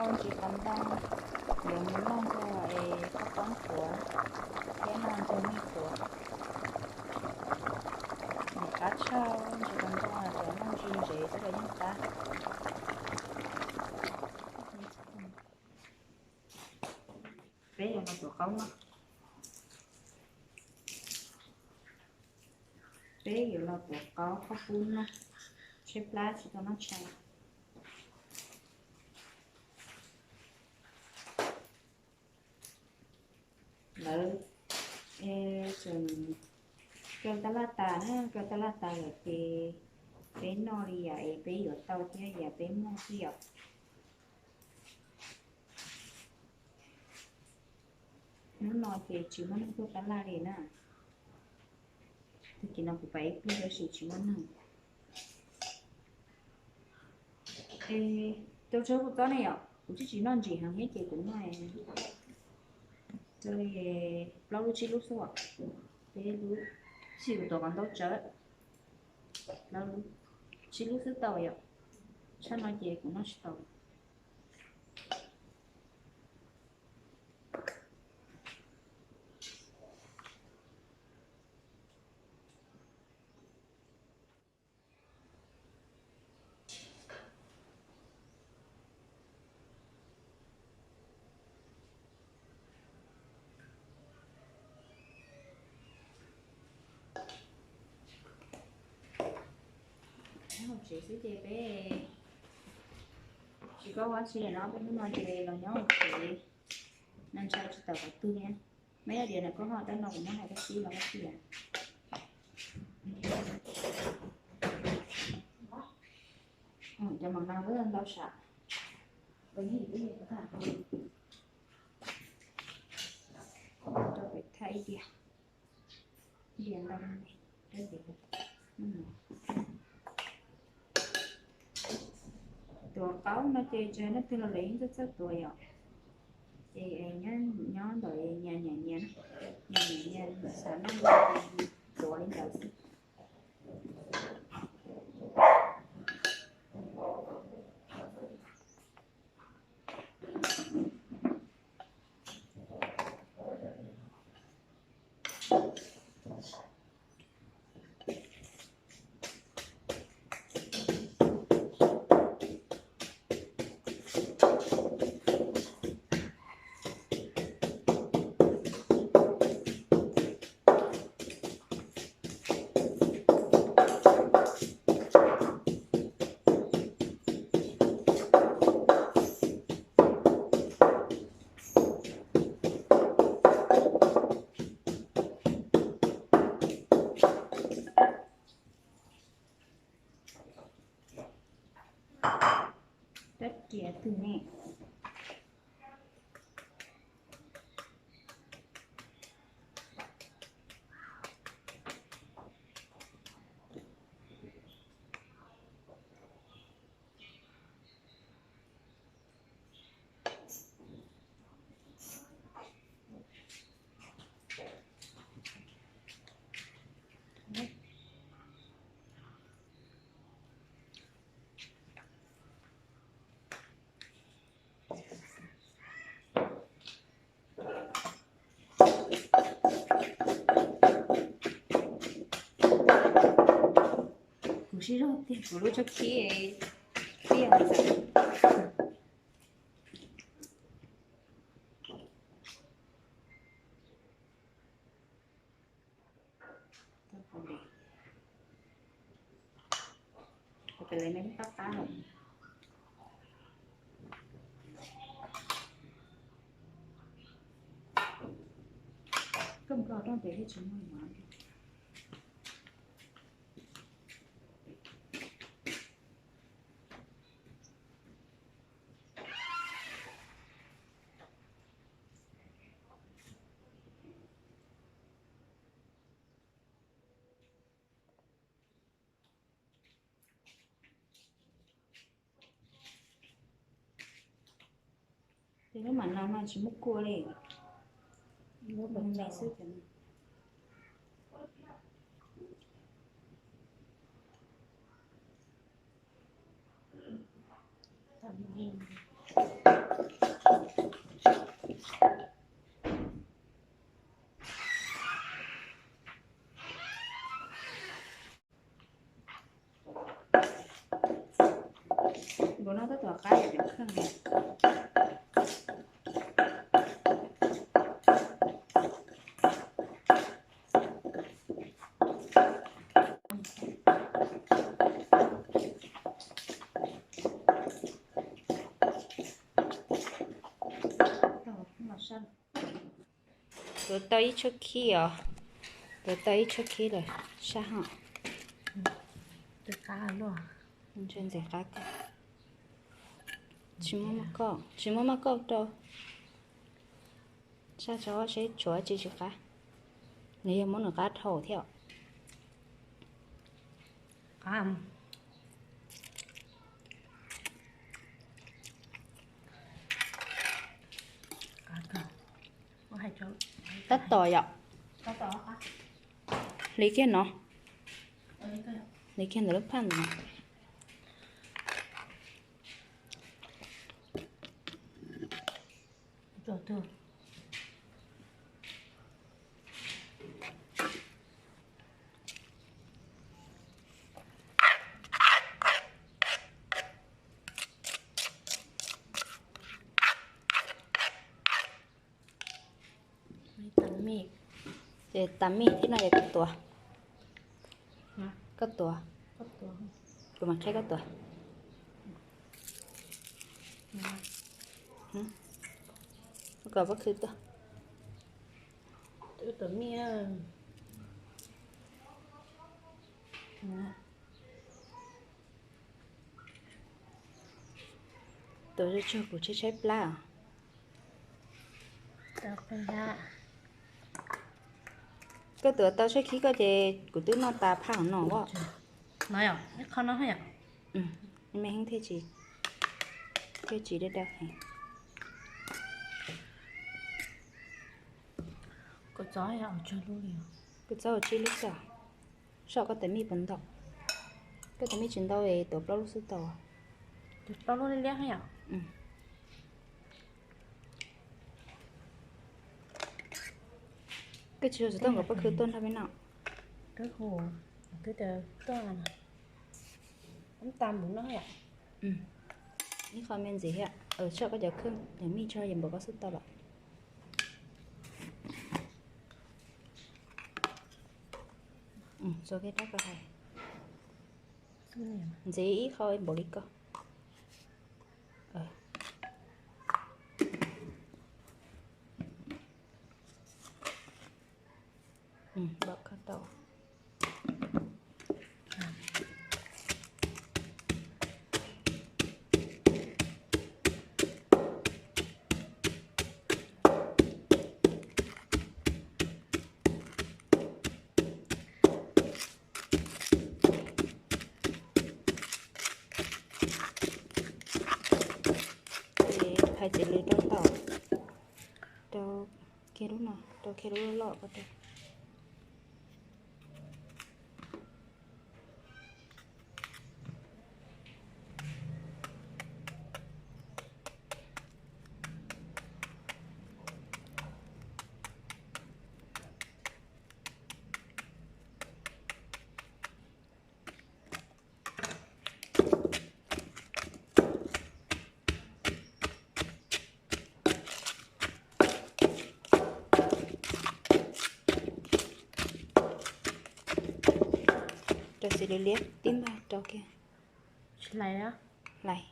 Ntsis qos ntoo, yuav mus noj nrog es koj poob quav thiab noj nrog nej quav. Nim qab tshaj ntsis qos ntoo, cov noj ntsis ntsev xwb los yeej qab. Peb yuav los tuav qaub no. Peb yuav los tuav qaub koj pub noj, tshaib plab tsis tau noj tshais. Lawv tseem kaw tab laj tas na, kaw tab laj tas lawm ces peb noj li yam es peb yuav tau thiab yam peb muaj xwb yom. Hnub no ces tsis muaj neeg tuaj tab laj li na. Tag kis no kuv pab ib pliag tab sis tsis muaj neeg. Rau tsob kua txob ne yom, kuv tsis tsis noj ntsim heev thiab ces kuv noj li plaub lub tsib lub xwb, peb lub, tsis kuv tuav qos ntau tsawv, plaub lub, tsib lub xwb tau yom. Tshaj no ces kuv noj tsis tau. Nyob hauv tsev xwb ces peb tsis koj ua tsi li no, peb hnub no ces los nyob hauv tsev, no ntshai tsis tawm qhov twg thiab. Meb ib diav na koj ho dab no kuv muab hais koj tib los koj tias. Cov mam no wb ntau sam, rau pem thaij ib diav, ib diav ntau. Tuav qaub no ces tsis hais leej twg los lawv yeej txawj txawj tuav yom. Ces nyob ntawm nyias nyiam nyias, nyias nyiam nyias xav noj li cas ces tuav li ntawd xwb. Rab riam twg ne? Kuv sib zog tiag kuv lub tshab khib tiag ntxawm. Kuv pem lawv me qab qab lawm. Koj mus koj rooj pem thiaj tsis muaj no. Ces lub mam no mas tsis muaj kua li, lub me xwb ces. Npaum no tab tom qab cov kheej. Tuav tau ib tshab khib os. Tuav tau ib tshab khib lawm sab hauv. Ntxim qab kawg. Tsis muaj maj kauj, tsis muaj maj kauj rau. Sab tso seb tshuav tsis tsis qab. Nws yog muab nws qab dhau thiab. Tab tom yom. Hliv kiag no. Hliv kiag ntawm lub phaj ntawd no. Ces tas mij thiab no yog koj tuav. Koj tuav. Kuv mam qhia koj tuav. Kom pob kws tuaj. Tuav zuj zus kuv tshaib tshaib plab os. Koj tuav tau tshab khib koj ces kuv twb noj tas phaj hauv no as. Me heev thiaj tsis, thiaj tsis dawb dawb heev. Koj txhob ua tsib lub xwb, saib koj tais mij puas ntau. Koj tais mij tsis ntau es tuav plaub lub xwb tau. Koj tsis tau kom pob kws tuaj nrog peb noj. Ib qho me ntxiv thiab, saib koj cov kheej, cov mij tso yog npaum koj xwb tau lawm. Txua kiag rab ko hais. Ntxiv ib qho npaum li ko. Npaum koj tau. Ces hais txiv lws rau ntau, rau kiag lub no, rau kiag lub loj loj ko rau. Rau xis liab liab tib npag rau kiag. Tsis hlais, hlais.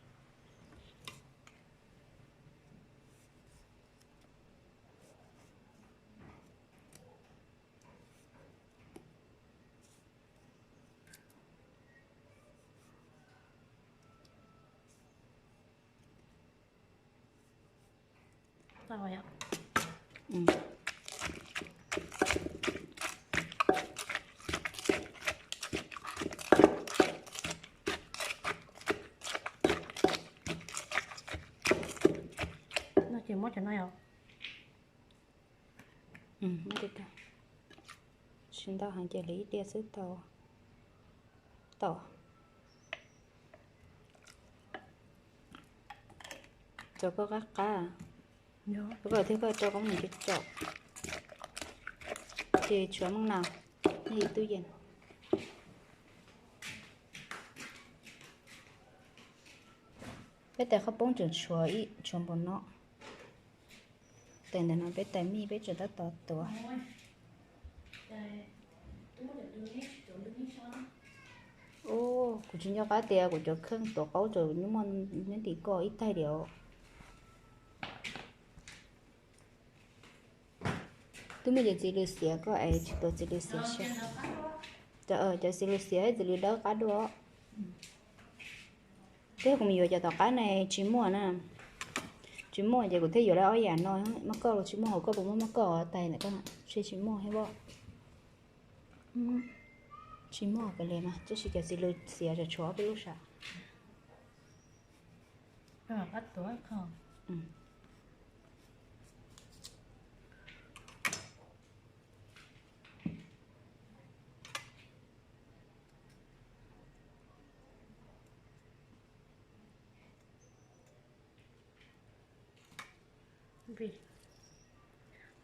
No ces muab cov no yom. Tsis ntau heev ces hliv ib diav xwb tau. Tau. Cov koj qab qab, koj thiab koj rau koj mus cov cov, ces tshuav meej no, nyob hauv tub yees. Peb tais qhaub poob tseem tshuav ib tshuav npaum no. Tais ntawm no peb tais mij peb tseem tab tom tuav. Kuv tsis nco qab tias kuv cov kheej tuav qaub tseem nyuaj muaj nyob tim koj ib taig diam. Twb muaj cov txiv lws xiav koj es tsis tuav txiv lws xiav xwb. Cov txiv lws xiav txiv lws dawb qab dua. Twb kuv mus yuav cov tom qab ne tsis muaj na. Tsis muaj ces kuv thiaj yuav lawm ob yam no. Mab koj los tsis muaj, hauv koj puas muaj mab koj tais ntawm koj? Tsis, tsis muaj thiab pob. Tsis muaj kav liam mas, tab sis cov txiv lws xiav tshuav ob peb lub sav.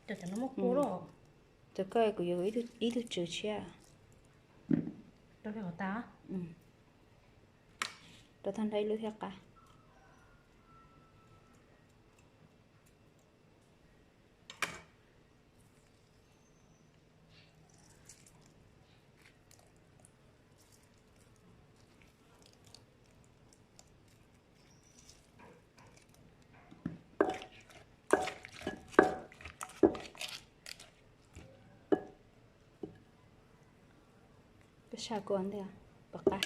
Cov no muaj kua los? Cov koj kuv yuav ib tug tswv tshiab. Rau thaj nrab ib lub thiab qab. Koj saj kua ntej, qab,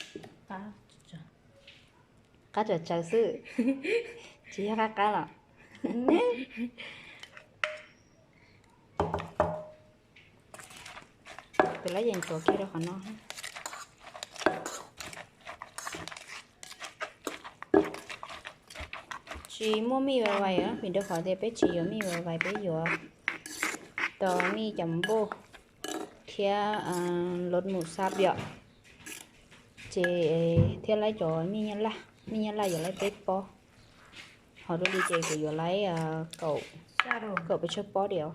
qab tsawv tsawv xwb, tsis yog qab qab los. Peb lab yees tuav kiag rau qhov no. Tsis muaj mij vais vais, vim rau qhov tias peb tsis yuav mij vais vais, peb yuav tau mij cov npauj thiab lov mus xab yom, ces thiab laib cov mij nyab laj, mij nyab laj yuav laib peb pob, ho dua li ces kuv yuav laib kaum peb tsawg pob diam.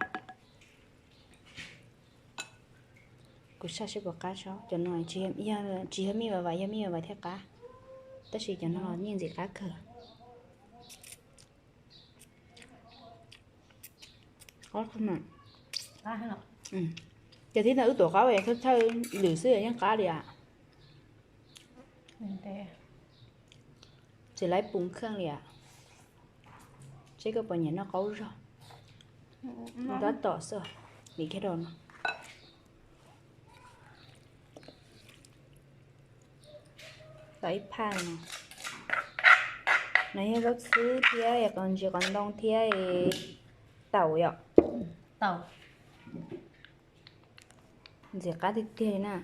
Kuv saj seb puas qab tso, cov no tsis yog mij vais vais, yog mij vais vais thiaj qab, tab sis cov no los yeej ntxim qab kawg. Ces tib no wb tuav qaub thawj thawj lwm xwb yeej qab li as. Tsis laib pus kheej li as. Seb koj puas nyiam noj qaub zog. Tab tom xwb, vim kiag rau no. Tau ib phaj no. No yog zaub txhwb thiab qos ntsis qos ntoo thiab taum yom. Taum. Ntxim qab tiag tiag li na.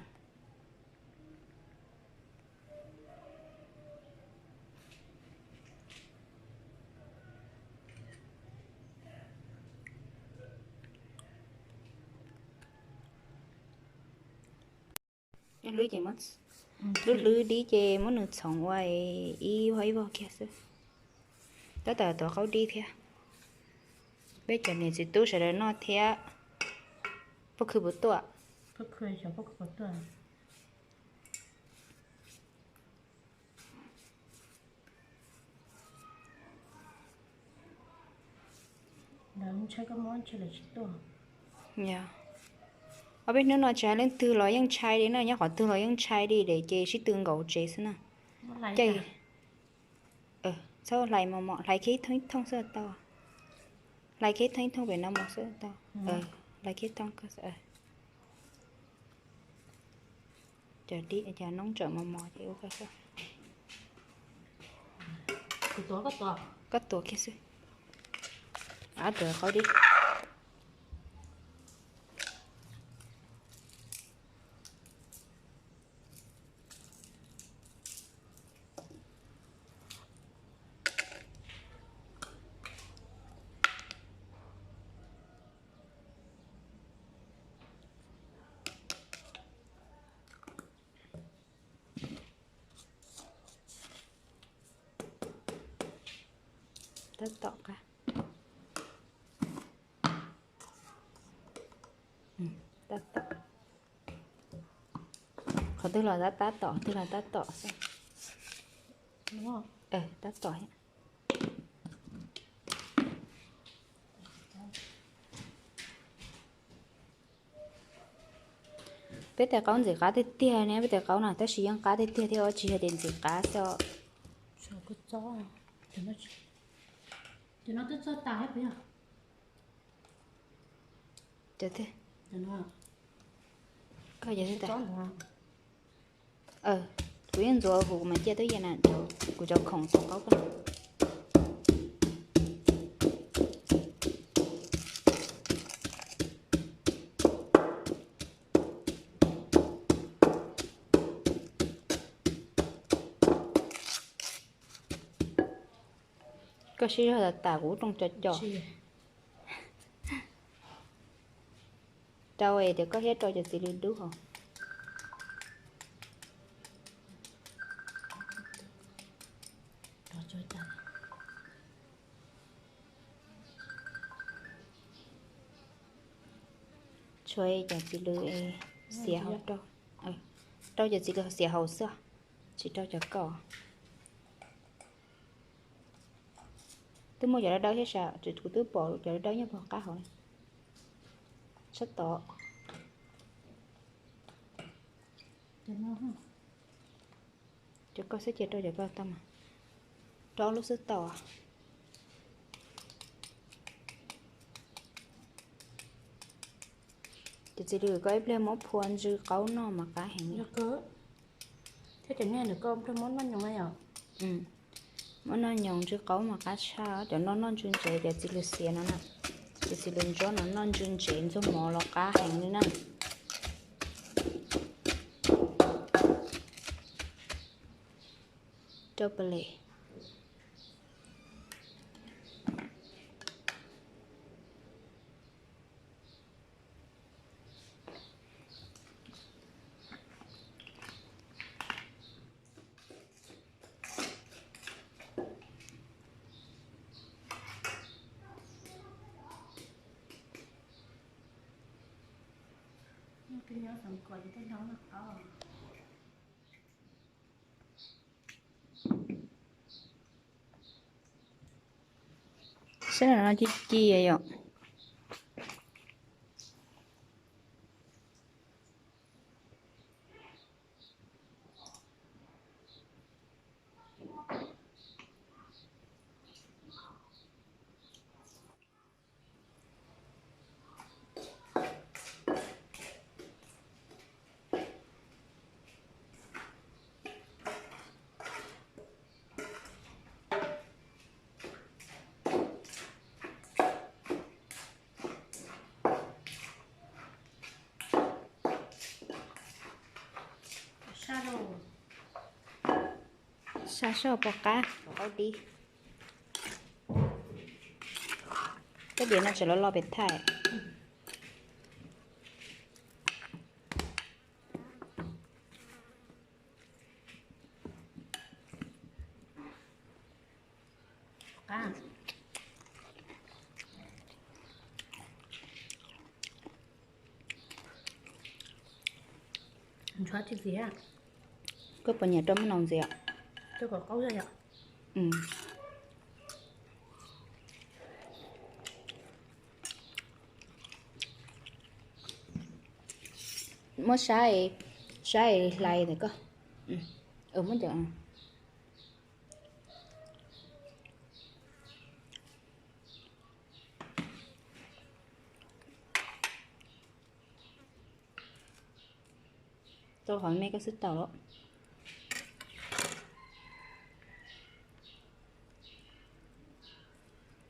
Hlwb ces, hlwb hlwb dib ces muab nws txhoov ua ib vog ib vog kiag xwb. Tab tom tuav qaub dib thiab. Peb cov niam txiv tub sawv daws noj thiab. Pob khw puas tuaj? Ob peb hnub no tsis hais leej twg los yeej ntshai li na, nyob qhov twg los yeej ntshai li ces sib tw nkaus tsev xwb na. Ces txhob hlais mos mos, hlais kiag ib thooj ib thooj xwb tau. Hlais kiag ib thooj ib thooj pem no mos xwb tau. Hlais kiag ib thooj. Cov dib cov noob tseem mos mos ces ua koj xwb. Koj tuav kiag xwb. Ab, tuav qaub dib. Tab tom qab. Tab tom. Qhov twg los tab tab tom, qhov twg los tab tom xwb. Tab tom thiab. Peb tais qaub ntxim qab tiag tiag ne, peb tais qaub na, tab sis yeej qab tiag tiag thiab, tsis yog tias ntxim qab xwb os. Kuv yeej ntxuav huv kuv mam ciaj tub yam na, kuv cov khoom tau qaub koj. Koj sib zog tas tas kuv ub rooj co co. Rau es tias koj thiab rau cov txiv lws dub hos. Tshuav cov txiv lws xiav hauv rau, rau cov txiv lws xiav hauv xwb, tsis rau cov koj. Twb muaj cov dawb dawb thiab sas, kuv twb pom cov dawb dawb nyob puag qab hauv sab tod. Cov koj xwb cia rau cov koj tau mas, rau ob lub xwb tau. Cov txiv lws koj ib pliag muab phua ntsw qaub noj mas qab heev. Thiab cov niag nws koj ib pliag muab noj nyoos na yom. Muab noj nyoos ntsw qaub mas qab tshaj, cov no noj ntsw ntsev, cov txiv lws xiav no na, cov txiv lws ntsuab no noj ntsw ntsev ntxuag mov los qab heev li na. Rau pes les. Sab no ci ci yom. Sab sab pom qab, qaub dib. Tej diav no tseem loj loj pes thaij. Koj puas nyiam rau mab nau ntxiv? Muab sab, sab hlais ntawm koj. Muab cov Tau qhov me koj xwb tau lawm.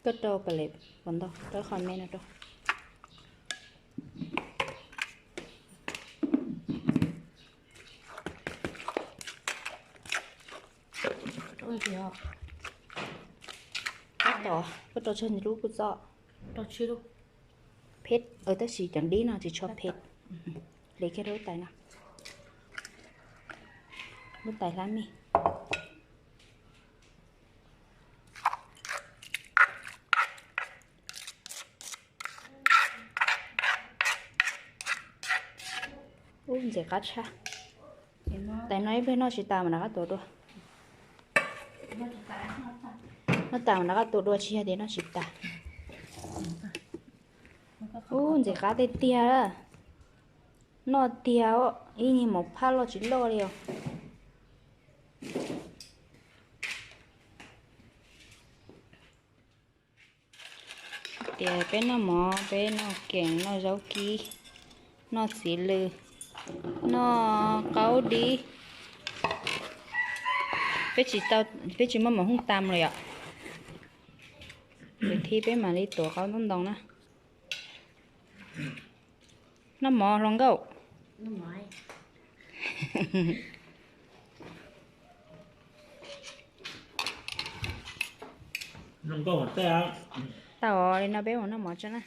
Koj rau pes les pos ntau, rau qhov me no rau. Koj rau tsawg lub kuj txob. Phem, tab sis cov dib no tsis tshua phem. Hliv kiag rau lub tais no, lub tais hlab mij. Ub, ntxim qab tshaj. Tais no ib pliag noj tsis tas mas rov qab tuav dua. Noj tas mas rov qab tuav dua, tsis yog tias noj tsis tas. Ub, ntxim qab tiag tiag. Noj tiag, ib niag maum phaj loj tsis loj li os. Tias peb noj mov, peb noj keem, noj zaub kib, noj txiv lws, noj qaub dib. Peb tsis tau, peb tsis muaj mos hooj tam los yom. Ces thib peb mam li tuav qaub ntoo ntoo na. Noj mov hluas nkauj. Tau li no peb mus noj mov tso na.